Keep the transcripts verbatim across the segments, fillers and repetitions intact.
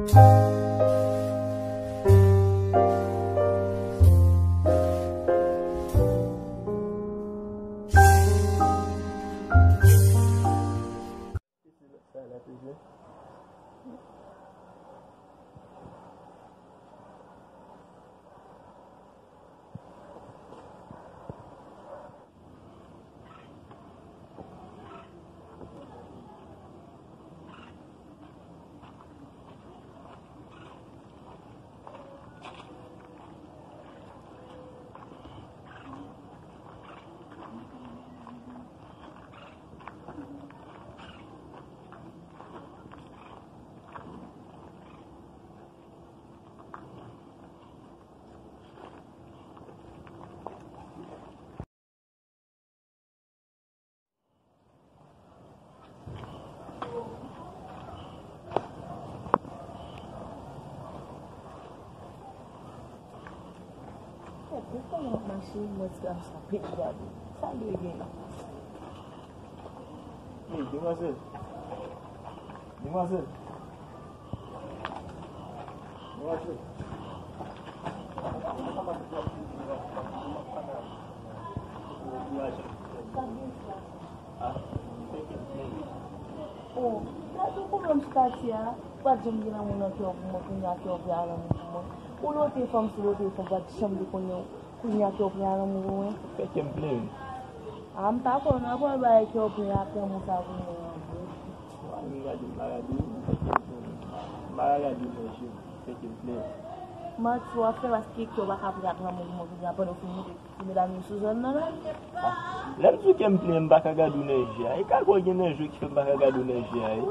Gade kòman w ap mache, mwen ti gason sa pete gade. Sa l dwe gen la? Hey, demwazèl. Demwazèl. Demwazèl. Gade sa. O, gade yon pwoblèm sou katye a. Pa t janm gen lanmou nan kè w pou mwen, kounye a kè w vle al lanmou pou mwen. Ou lote fanm sou lote fanm, pa t janm te konnen w, kounye a kè w vle al lanmou pou mwen. Fè kè m plen wi. A, m pa kwè w nan pral bay kè w plen ak lanmou sa pou mwen an vre. Wa, m gade, m pa gade w, fè kè m plen wi. M pa gade w nan je, fè kè m plen wi. Manti w ap fè paske kè w pa ka vle ak lanmou pou mwen kounye a pandan w fin moute. Ti medam yo sou zòn nan menm. Lè m di w kè m plen, m pa ka gade w nan je a. E ka kwè gen nan je ki fè m pa ka gade w nan je a, wi.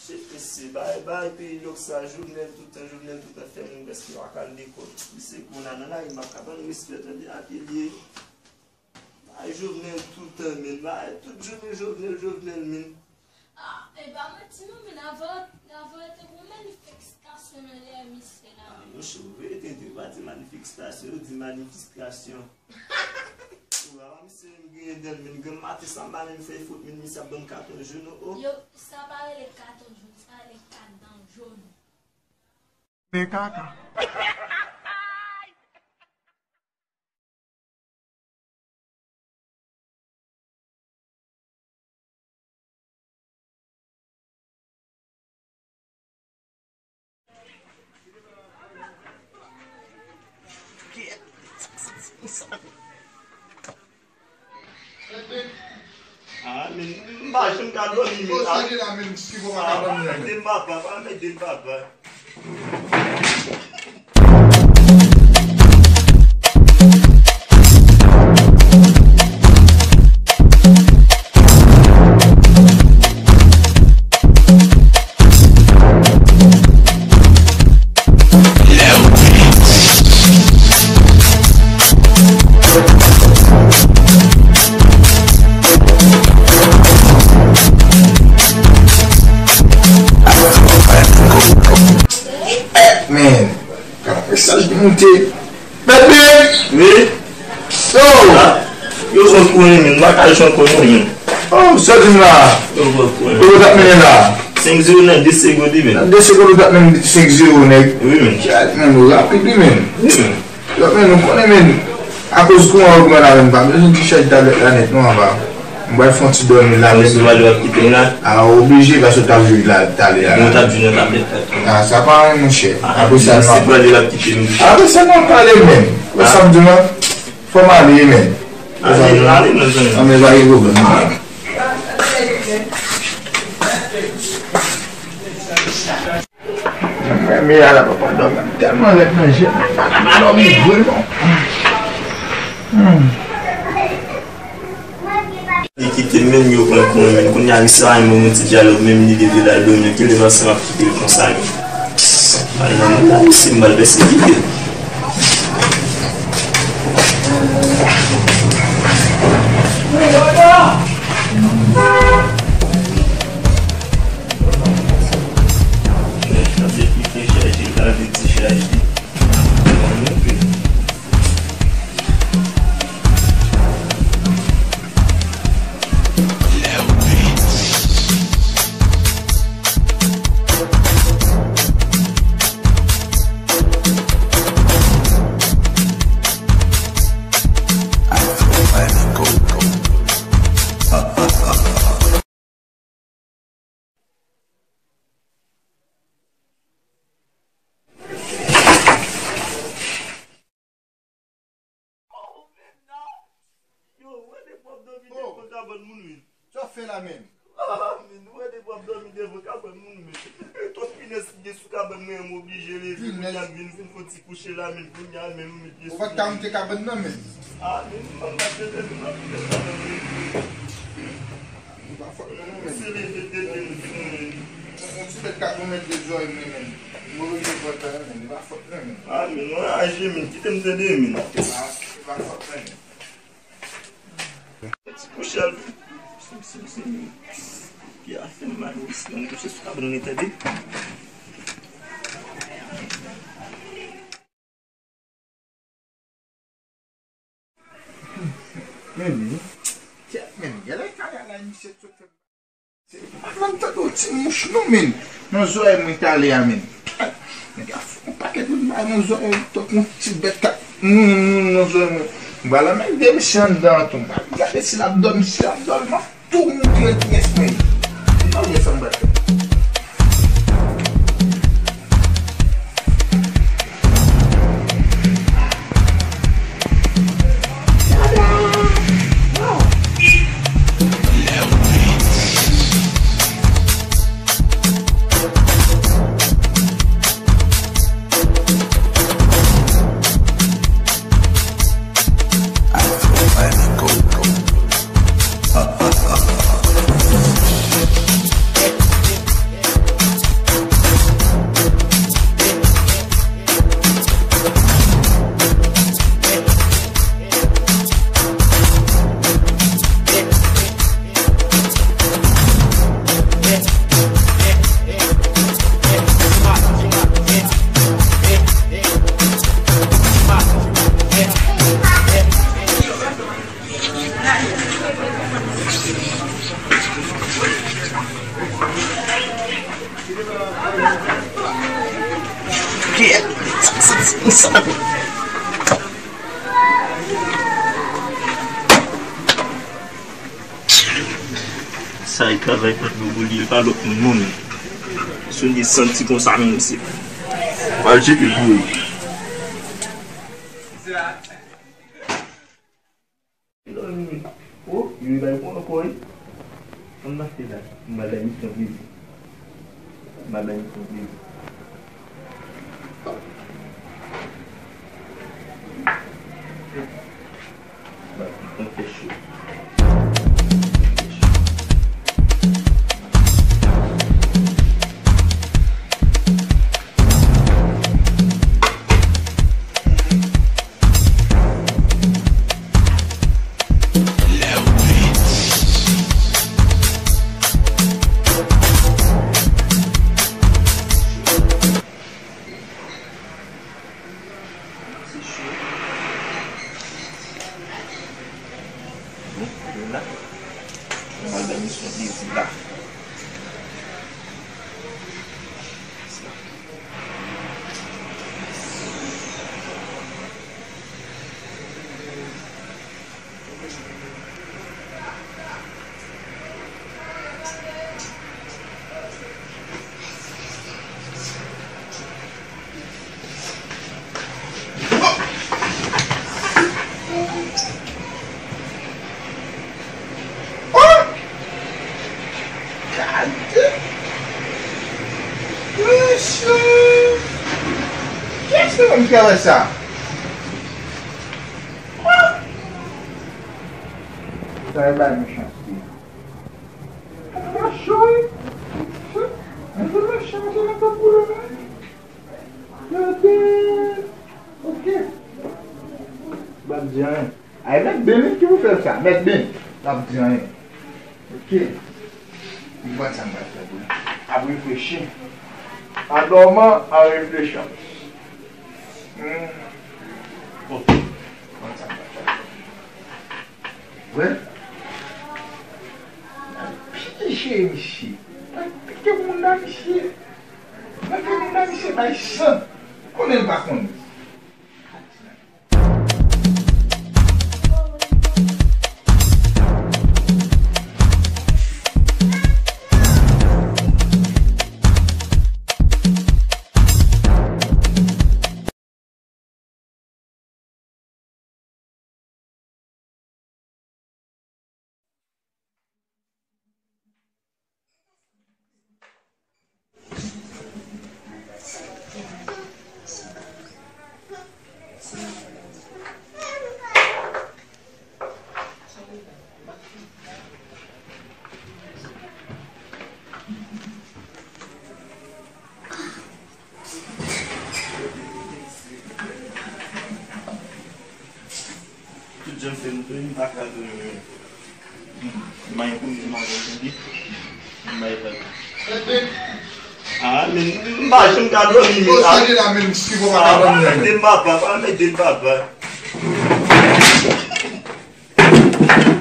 Chef mesye, bay, bay peyi lòk sa, Jovenel toutan, Jovenel toutan fè moun prèske pa ka al lekòl. Misye kounye a nan lari m ap ka ban nou respè tande, Atelier. Bay Jovenel toutan, men, bay tout jounen Jovenel, Jovenel, men. Ah, e pa manti non, men avan, avan te gon manifestasyon nan dèyè misye la, men. Ah, monchè, ou veye tenten, ou pa di manifestasyon, ou di manifestasyon. Ou a wè misye menm griyen dèl, men granm maten sa m pa menm fè fot, men misye ap ban m katon joun, o, o. Yo, sa pa rele katon joun, sa rele kat dan joun. Men kaka. Ah, men, m pa janm ka dòmi, men. Ah, mèt m papa, ah, mèt m papa. Man, mesaj ki moute. Bèbè! Wi? Yo! Ah, yo konn konnen, men, m pa ka jwe ankò non, men. Oh, sa di m la? Yo konn konnen. Kote w t ap mennen la? Senk zewo nan de segonn, wi, men. Nan de segonn, ou t ap mennen senk zewo, nèg. Wi, men. Chat, men, ou rapid, wi, men. Wi, men. Donk, men nou konnen, men akoz kouran yo pran la, men pa bezwen ti chèch tablèt la nèt non anba. M pral fè yon ti dòmi la, men. Ou pral kite m la? A, oblije, paske w t ap viv la talè a. Mwen t ap jwenn yon tablèt la. A, sa pa anyen, monchè. Apre sa, nou ap pale. Apre sa, nou ap pale, men. Ou sa m di w la? Fò m ale, men. Ale, ale, non, zanmi. An, men pa gen pwoblèm. Mwen, men ala papa dòmi, m tèlman rèd nan je m, m pa ka pa dòmi vre non. Hmm. Li kite m, menm yo pran kouran, men kounye a li sa, yon ti dyalòg, menm li leve l al dòmi, ki leve ansanm ap kite l konsa, men. Ay, nan mwen la, mesye, m pral pèsekite l. Yo, wè depi w ap dòmi devan kabann moun, men. Sa w fè la menm? Ah, men, wè depi w ap dòmi devan kabann moun, men. Tout pinèz ki gen sou kabann mwen, m oblije leve. Kounye a m vin, vin fè yon ti kouche la, men kounye a, men, m met pye sou. Ou pa t ka moute kabann nan, men. Ah, men, m pa t leve, men, m ap kite kabann mwen. Li pa fòt mwen non, men. Se leve tete m fou, men. Yon ti bèt k ap mwen met de zòrèy mwen, men. M oblije pran tan, men. Li pa fòt mwen, men. Ah, men, mwen raje, men. Kite m tande, men. Ah, li pa fòt mwen, men. Ti kouche al. Si, si, si. Pye a fè m mal, wi. Si m kouche sou kabann li, tande. Men, men, men, gade kaka la, misye sot fè. Se pa nan tande yon ti mouch non, men. Nan zòrèy mwen talè a, men. Nèg la fè yon pakèt moun bay nan zòrèy tankou yon ti bèt k ap, mm, mm, nan zòrèy mwen. M pral anmède misye anndan an tou. M pral gade si l ap dòmi, si l ap dòmi, m ap tou moutre l kiyès mwen ye. M pa wè sa m pral fè. Sa e travay pa nou pou li, e pa lòt moun non, men. Si w desann ti konsa, men, se pa l tcheke pou ou. Lòt moun, o, yo bay pou ankò, wi. Ann mache la. M ba bay misyon plezi. M ba bay misyon plezi. Ba, m fè cho. Se cho. Bon, kote l la? Mwen al bay misyon plezi la. Sa. Kè wè sa. Sa e bay mechanste. Sa cho wi. Mwen te mechan, mwen te nan kòb boulon la. Gade. Ok. M p ap di anyen. Ay, mèt Ben menm ki pou fè l sa. Mèt Ben, m p ap di anyen. Ok. Li konn sa m pral fè pou li. Ap reflechi. En dormant, en réfléchissant. Hmm. Ok. Konn sa m pral fè pou li. Wè. Pije misye. Mete moun nan misye. Mete moun nan misye bay san. Konnen l pa konnen. Tout jan fè m tou, m pa ka tou. M bay pou m, m pa konn tande. M bay pa. Ah, men m pa janm ka dòmi, men. Ah, mete m papa, pa mete m papa.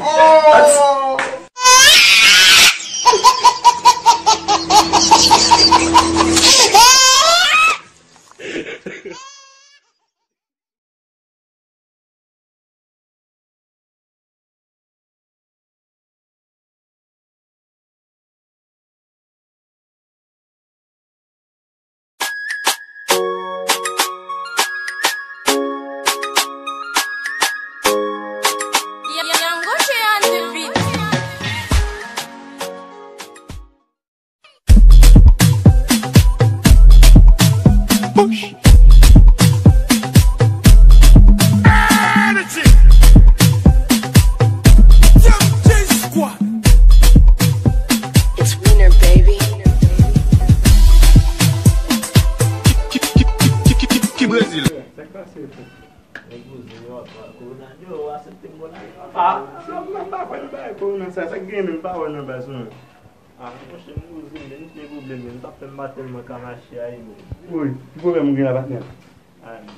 Oh! Push. Energy. Young J Squad. It's Wiener, baby. Ki, ki, ki Brezil? Sa k pase, frè? Nèg bouzen yo, apa, Coronado, yo asepte m bon la. Ah, m pa kwè nan bagay Corona sa, sa k gen menm, m pa wè nan baz mwen. Ah, monchè, m bouzen, men m gen pwoblèm, men m t ap fè m pa tèlman ka mache a, men. Wi, ki pwoblèm ou gen la, patnè? Ah, men,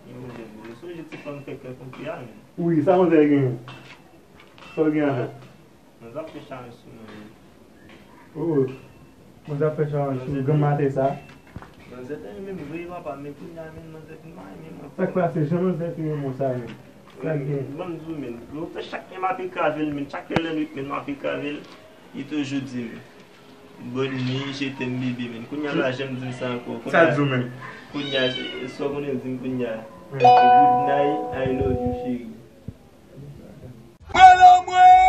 gen pwoblèm, men. Ou sonje ti fanm kèk kèk kontre a, men. Wi, sa manzè genyen? Sa w gen avè l? Manzè ap fè challenge sou mwen, wi. Oh, oh. Manzè ap fè challenge sou granm maten sa. Manzè te renmen m vre, papa, men kounye a, men manzè fin pa renmen mwen. Sa k pase? Jan manzè fin renmen w sa, men. Sa k gen? Ban m di w, men. Lontan chak lè m ap enkrave l, men, chak lè lè nwit, men, m ap enkrave l, li toujou di m, "Bonne nuit, je t'aime, bébé," men. Kounye a la, janm di m sa ankò. Sa l di w menm? Kounye a, sa w konnen l di m kounye a? Good night, I love you, chérie. Pale mwen!